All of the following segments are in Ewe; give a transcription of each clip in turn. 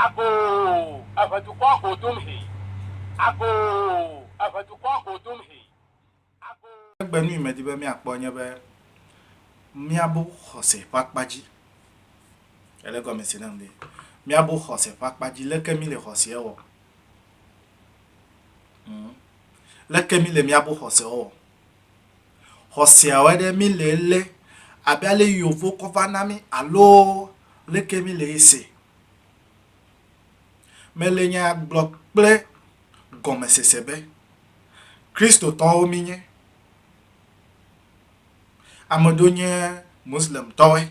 Agoo! Eʋedukɔa go dom he. Agoo! Eʋedukɔa go dom he. Agoo! Egbe nu yi medi be míakpɔ nye be míabu xɔse ƒe akpa dzi. Ele gɔme se nam ɖe. Míabu xɔse ƒe akpa dzi. Leke mi le xɔseɛ wɔ? Hmm. Leke mi le míabu xɔse wɔ? Xɔseawoe ɖe mi le lé abe ale yovo kɔ va na mi alo leke mi le ese? Mele nya gblɔ kple gɔmesese be Kristotɔwo mínye. Ame ɖewo nye Moslemtɔwoe.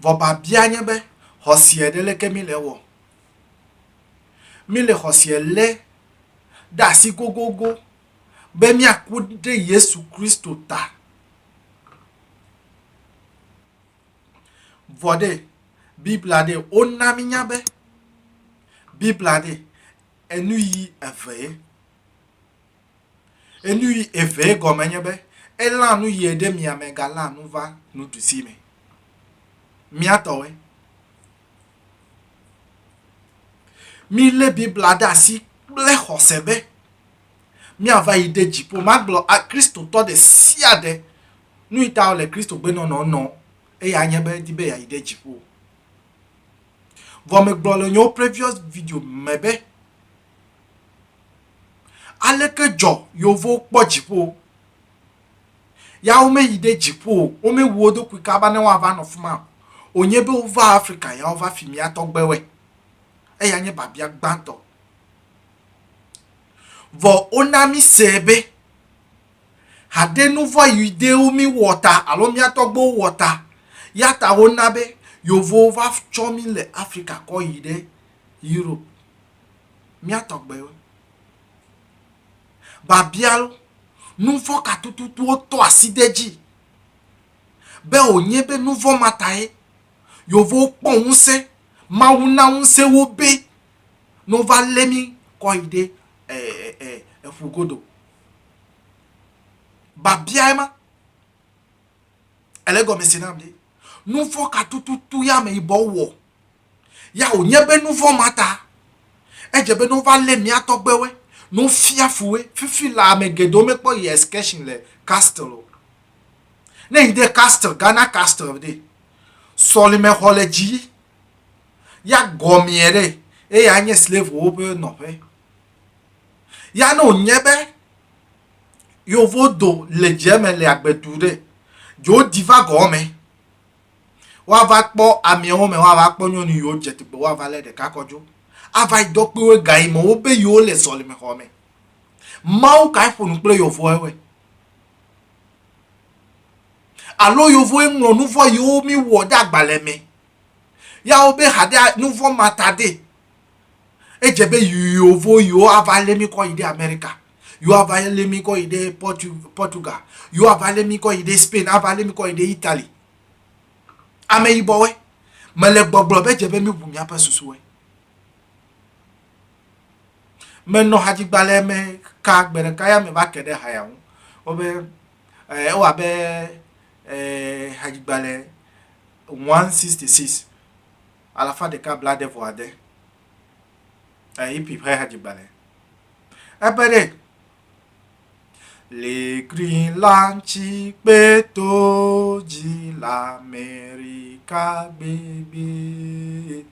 Vɔ biabia nye be xɔseɛ ɖe leke mi le ewɔ? Mi le xɔseɛ lé ɖe asi gogogo be míaku ɖe Yesu Kristo ta. Vɔ ɖe, Biblia ɖe, wona mínya be Biblia ɖe, enuyi evee. Enuyi evee gɔme nye be elã nu yie ɖe mia me galã nu va nuɖusi me. Mía tɔwoe. Mílé Biblia ɖe asi kple xɔse be míava yi ɖe dziƒo. Magblɔ a Kristotɔ ɖe sia ɖe nu yi ta wòle Kristo gbenɔnɔ nɔ eya nye be edi be yeayi ɖe dziƒo. Vɔ megblɔ le nyewo previous video me be aleke dzɔ yevowo kpɔ dziƒo ya womeyi ɖe dziƒo o, womewu wo ɖokui kaba ne woava nɔ fi ma o. Wònye be wova Afrika ya wova fi mía tɔgbewoe. Eya nye biabia gbãtɔ. Vɔ wona mí see be haɖe nuvɔ yi ɖewo mí wɔ ta alo mía tɔgbewo wɔ ta ya ta wona be yevowo va tsɔ mí le Afrika kɔ yi ɖe Europe. Mía tɔgbewo. Biabia lo, nuvɔ ka tututu wotɔ asi ɖe edzi be wònye be nuvɔ ma tae yevowo kpɔ ŋusẽ, Mawu na ŋusẽ wo be ne wova lé mí kɔ yi ɖe eƒu godo. Biabiae ma. Ele gɔme se nam ɖe. Nuvɔ ka tututu ya ameyibɔ wɔ? Ya wònye be nuvɔ ma ta edze be ne wova lé mía tɔgbewoe, ne wofia fuwoe, fifi la ame geɖewo mekpɔ yi excursion le castle o. Ne yi ɖe castle, Ghana castle ɖe, sɔlimexɔ le dzi ya gɔmea ɖe, eya nye slavewo ƒe nɔƒe. Ya ne wònye be yevo do le dze me le agbe du ɖe, dzo ɖi va gɔme. Woava kpɔ ameawo me, woava kpɔ nyɔnu yiwo dze tugbe, woava lé ɖeka kɔ dzo. Ava yi dɔ kple wo ga yi me wobe yewo le sɔlimexɔ me. Mawu kae ƒo nu kple yevoawoe? Alo yevoe ŋlɔ nuvɔ yiwo mi wɔ ɖe agbalẽ me. Ya wobe haɖe nuvɔ ma ta ɖe. Edze be yevo yiwo ava lé mi kɔ yi ɖe Amerika, yiwo ava lé mi kɔ yi ɖe Portugal, yiwo ava lé mi kɔ yi ɖe Spain, ava lé mi kɔ yi ɖe Italy. Ame yibɔwoe. Mele gbɔgblɔ be edze be míʋu míaƒe susuwoe. Menɔ hadzigbalẽ me ka gbe ɖeka ya meva ke ɖe ha ya ŋu. Wobe ewɔ abe hadzigbalẽ 166 alafa ɖeka blaade vɔ ade. Hippie ƒe hadzigbalẽ. Ebe ɖe Le Greenland tsikpeto dzi le Amerika gbegbe.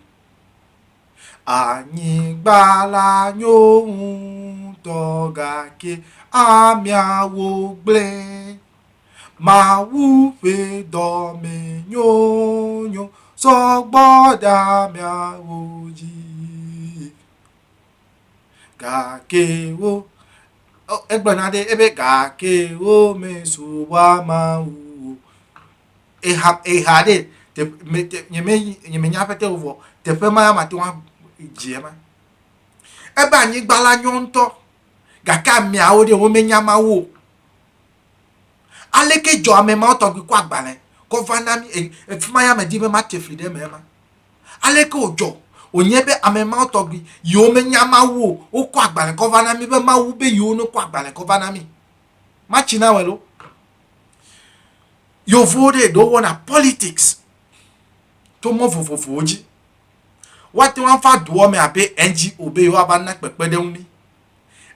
Anyigba la nyo ŋutɔ gake ameawo gblẽ. Mawu ƒe dɔmenyonyo sɔgbɔ ɖe ameawo dzi. Gake wo egblɔna ɖe ebe gake wo mesubɔa Mawu o. Eha eha ɖe teƒe me te nye me nye menya ƒete o vɔ teƒe ma ya mate ŋu adzi ema. Ebe anyigba la nyɔ ŋutɔ gake ameawo ɖe womenya Mawu o. Aleke dzɔ ame mawo tɔgbi kɔ agbalẽ kɔ va na mí? Efi ma ya medi be mate fli ɖe eme ema. Aleke wòdzɔ wònye be ame mawo tɔgbi yiwo menya Mawu o wokɔ agbalẽ kɔ va na mí be Mawu be yewo ne kɔ agbalẽ kɔ va na mí? Matsi na wɔ lo. Yevuwo ɖe ɖewo wɔna politics to mɔ vovovowo dzi. Woate ŋu ava doa me abe NGO be yewoava na kpekpeɖeŋu mí.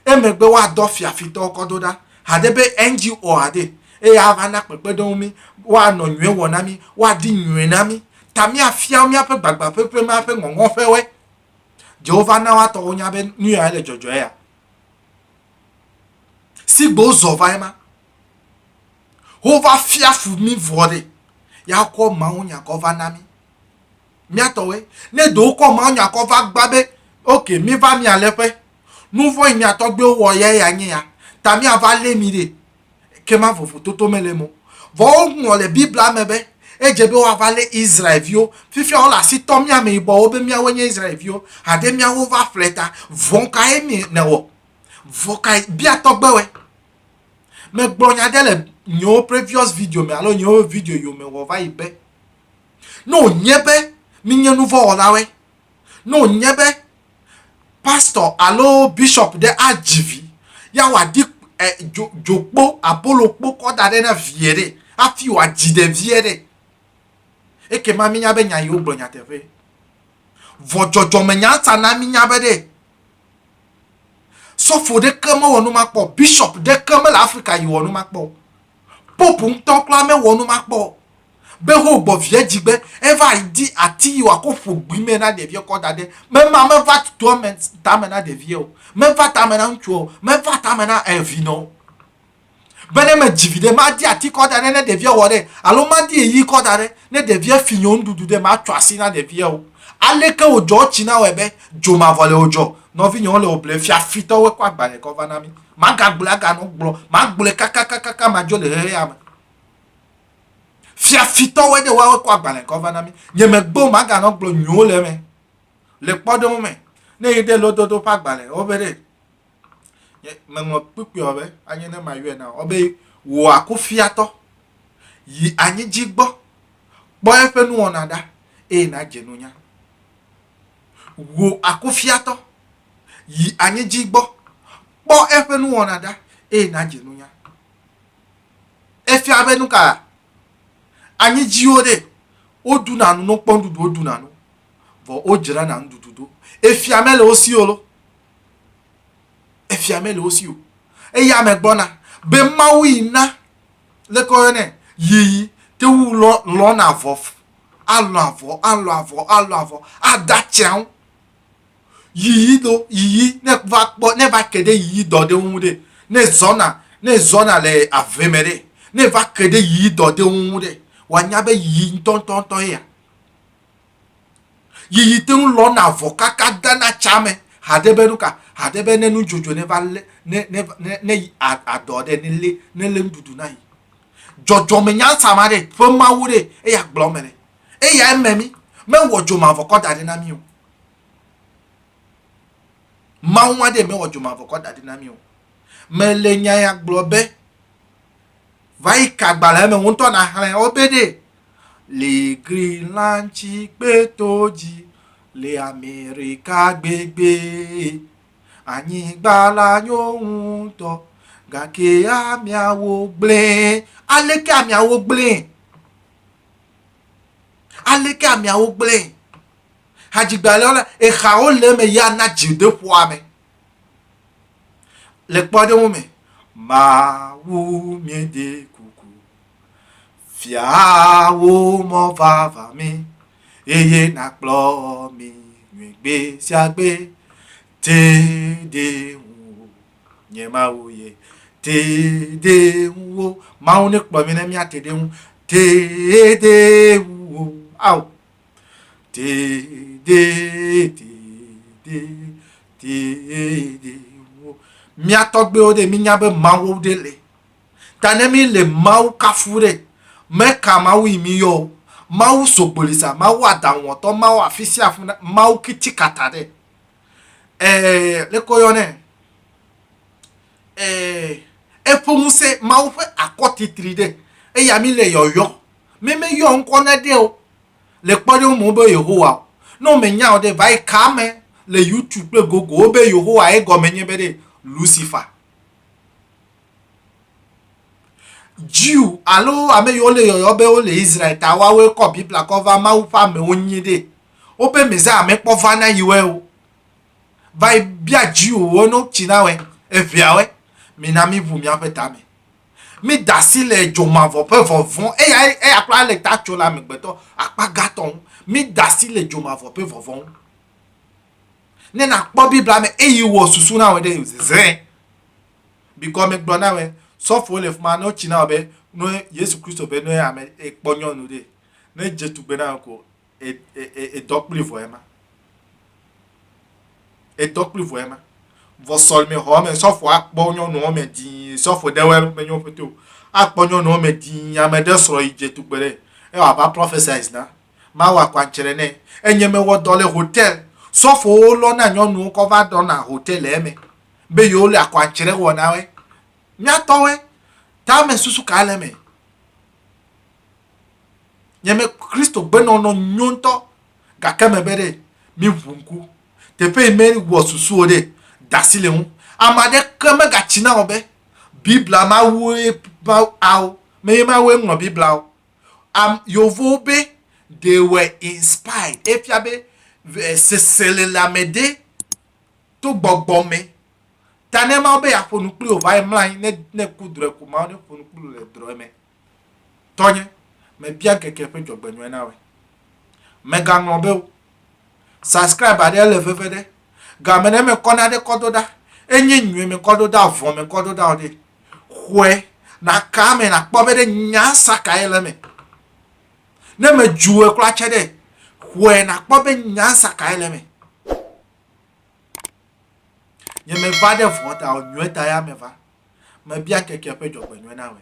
Emegbe woadɔ fiafitɔwo kɔ do ɖa haɖe be NGO aɖe eye ava na kpekpeɖeŋu mí, woanɔ nyuie wɔ na mí, woadi nyuie na mí. Ta míafia míaƒe gbagbãƒe kple míaƒe ŋɔŋɔƒewoe. Jehova na woatɔwo nya be nu yae le dzɔdzɔe ya. Sigbe wozɔ va ema. Wova fia fu mí vɔ ɖe, ya kɔ mawunya kɔ va na mí. Mía tɔwoe. Ne ɖewo kɔ mawunya kɔ va gba be, ok, mí va mia léƒe. Nu vɔ̃ yi mia tɔgbuiwo wɔ ya ya nye ya. Ta míava lé mi ɖe. Ekema vovototo mele eme o. Vɔ woŋlɔ le Biblia me be, edze be woava lé Israel-viwo. Fifia wole asi tɔm mía ameyibɔwo be míawoe nye Israel-viwo. Haɖe míawo va ƒle ta. Vɔ̃ kae mi nèwɔ? Vɔ̃ kae bia tɔgbuiwɔe? Megblɔ nya ɖe le nyewo previous video me alo nyewo video yiwo mewɔ va yi be, ne wònye be mínye nuvɔ̃wɔlawoe, ne wònye be pastor alo bishop ɖe adzi vi ya wòadi eh, dzo, dzokpo abolokpo kɔ da ɖe na vie ɖe hafi wòadzi ɖevie ɖe ekema mínya be nya yi wogblɔ nyateƒe. Vɔ dzɔdzɔmenya sa na mínya be ɖe sɔfo ɖeke mewɔ nu ma kpɔ, bishop ɖeke mele Afrika yi wɔ nu ma kpɔ. Pope ŋutɔ kura mewɔ nu ma kpɔ. Be ho gbɔ via dzi be eva di ati yi wòakɔ ƒo gbi me na ɖevia kɔ da ɖe. Mema meva tutua me tame na ɖevia o. Meva tame na ŋutsua o. Meva tame na evinɔ o. Be ne medzi vi ɖe, madi ati kɔ da ɖe ne ɖevia wɔ ɖe alo madi ɣeyiɣi kɔ da ɖe ne ɖevia fi nye nuɖuɖu ɖe, matsɔ asi na ɖevia o. Aleke wòdzɔ tsi na wɔe be dzo mavɔ le wòdzɔ? Nɔvinyewo le wò ble fiafitɔwoe kɔ agbalẽ kɔ va na mí. Magagblɔe aganɔ gblɔ, magblɔe kakakakaka madzo le xexea me. Fiafitɔwoe ɖe woawoe kɔ agbalẽ kɔ va na mí. Nye megbe o, maganɔ gblɔ nyowo le eme. Le kpɔɖeŋu me, ne yi ɖe lododo ƒe agbalẽ, wobe ɖe, nye meŋlɔ kpukpuiawo be anye ne mayɔe na wò. Wobe wò akufiatɔ yi anyidzi gbɔ, kpɔ eƒe nuwɔna ɖa eye nàdze nunya. Wò akufiatɔ yi anyidzi gbɔ, kpɔ eƒe nuwɔna ɖa eye nàdze nunya. Efia be nu ka? Anyidziwo ɖe, woɖuna nu, ne wokpɔ nuɖuɖu woɖuna nu, vɔ wodzrana nuɖuɖu ɖo. Efia mele wo si o lo. Efia mele wo si o. Eya me gbɔna be Mawu yi na leke woyɔnɛ yiyi te ŋu lɔ lɔna avɔ alɔ avɔ alɔ avɔ alɔ avɔ ada tsiawo. Yiyi do yiyi ne va kpɔ ne va ke ɖe yiyi dɔ ɖe ŋu ɖe ne zɔna ne zɔna le ave me ɖe ne va ke ɖe yiyi dɔ ɖe ŋu ɖe wòanya be yiyi ŋutɔŋutɔŋutɔ ya. Yiyi te ŋu lɔna avɔ kaka dana tsa me haɖe be nuka haɖe be ne nudzodzoe ne va lé ne ne ne ne adɔ ɖe ne lé ne lé nuɖuɖu na yi. Dzɔdzɔme nyansa ma ɖe ƒe mawu ɖe eya gblɔ me le. Eya eme mi mewɔ dzomavɔ kɔ da ɖe na mi o. Mawu ma ɖe mewɔ dzomavɔ kɔ da ɖi na mi o. Mele nya ya gblɔ be va yi ka agbalẽ me ŋutɔ naxlẽ wobe ɖe le Greenland tsikpeto dzi le Amerika gbegbe. Anyigba la nyo ŋutɔ gake ameawo gblẽe. Aleke ameawo gblẽe? Aleke ameawo gblẽe? Hadzigbalẽwo la, exawo le eme ya na dzideƒo ame. Le kpɔɖeŋu me, Mawu míeɖe kuku, fia wò mɔ vava mí, eye nàkplɔ mí nyuie gbe sia gbe. Te ɖe ŋuwò, nye Mawu ye, te ɖe ŋuwò. Mawu nekplɔ mí ne míate ɖe eŋu. Te ɖe ŋuwò. Ao. Te de te de te de wo. Mía tɔgbuiwo ɖe mínya be Mawu ɖe le. Ta ne mí le Mawu kafu ɖe, meka Mawu yi mí yɔ o. Mawu sogbolisa, Mawu aɖaŋuwɔtɔ, Mawu afi sia afi, Mawu kiti kata ɖe. Ɛɛ, leke woyɔnɛ? Ɛɛ, eƒe ŋusẽ, Mawu ƒe akɔtitri ɖe, eya mí le yɔyɔ. Mí meyɔ ŋkɔ ne ɖe o. Le kpɔɖeŋu me wobe Yehowa o. Ne womenya o ɖe, va yi ka me le YouTube kple Google wobe Yehowa egɔme nye be ɖe Lucifer. Jew alo ame yiwo le yɔyɔ be wole Israel ta woawoe kɔ Biblia kɔ va Mawu ƒe amewo nyi ɖe. Wobe Messiah mekpɔ va na yiwɔe o. Va yi bia Jewwo ne wotsi na wɔe, eveawoe. Mina míʋu míaƒe tame. Mida asi le dzomavɔ ƒe vɔvɔ̃, eya eya kura le ta tso le amegbetɔ akpa gãtɔ ŋu. Mida asi le dzomavɔ ƒe vɔvɔ̃ ŋu. Ne nakpɔ Biblia me eyi wɔ susu na wɔ ɖe zezẽ. Bikɔ megblɔ na wɔ sɔfowo le fima ne wotsi na wɔ be ne Yesu Kristo be ne ame ekpɔ nyɔnu ɖe ne dze tugbe na wɔ ko edɔ kpli vɔ ema. Edɔ kpli vɔ ema. Vɔ sɔlimexɔ me sɔfo akpɔ nyɔnuwo me dii sɔfo ɖewɔe menye wo ƒete o. Akpɔ nyɔnuwo me dii ame ɖe srɔ̃ yi dze tugbe ɖe ewɔ ava prophesize na. Mawɔ akwantsrɛ nɛ. Enye mewɔ dɔ le hotel. Sɔfowo lɔna nyɔnuwo kɔ va dɔna hotel eme be yewo le akwantsrɛ wɔ na woe. Míatɔwoe. Tame susu ka le eme? Nye me Kristo gbenɔnɔ nyo ŋutɔ gake mebe ɖe miʋu ŋku. Teƒe yi mewɔ susu o ɖe, da asi le ŋu. Ame aɖeke megatsi na wò be Biblia Mawue ao, menye Mawue ŋlɔ Biblia o. Am, yevuwo be they were inspired. Efia be seselelãme ɖe to gbɔgbɔ me. Ta ne Mawu be yeaƒo nu kpli wò va yi mlɔ anyi ne ne ku drɔ̃e ko Mawu ne ƒo nu kpli wò le drɔ̃e me. Tɔnye, mebia ŋkeke ƒe dzɔgbenyɔe na wòe. Mègaŋlɔ be o. Subscribe aɖe le veve ɖe. Game ne mekɔ naɖe kɔ do ɖa, enye nyuie mekɔ do ɖa, vɔ̃ mekɔ do ɖa o ɖe. Xɔe, nàka eme nàkpɔ be ɖe nya sa kae le eme. Ne medzuwòe kura tsɛ ɖe, xɔe nàkpɔ be nya sa kae le eme. Nye meva ɖe vɔ̃ ta o, nyuie ta ya meva. Mebia ŋkeke ƒe dzɔgbenyɔe na wòe.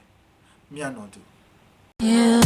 Míanɔ du. Yeah.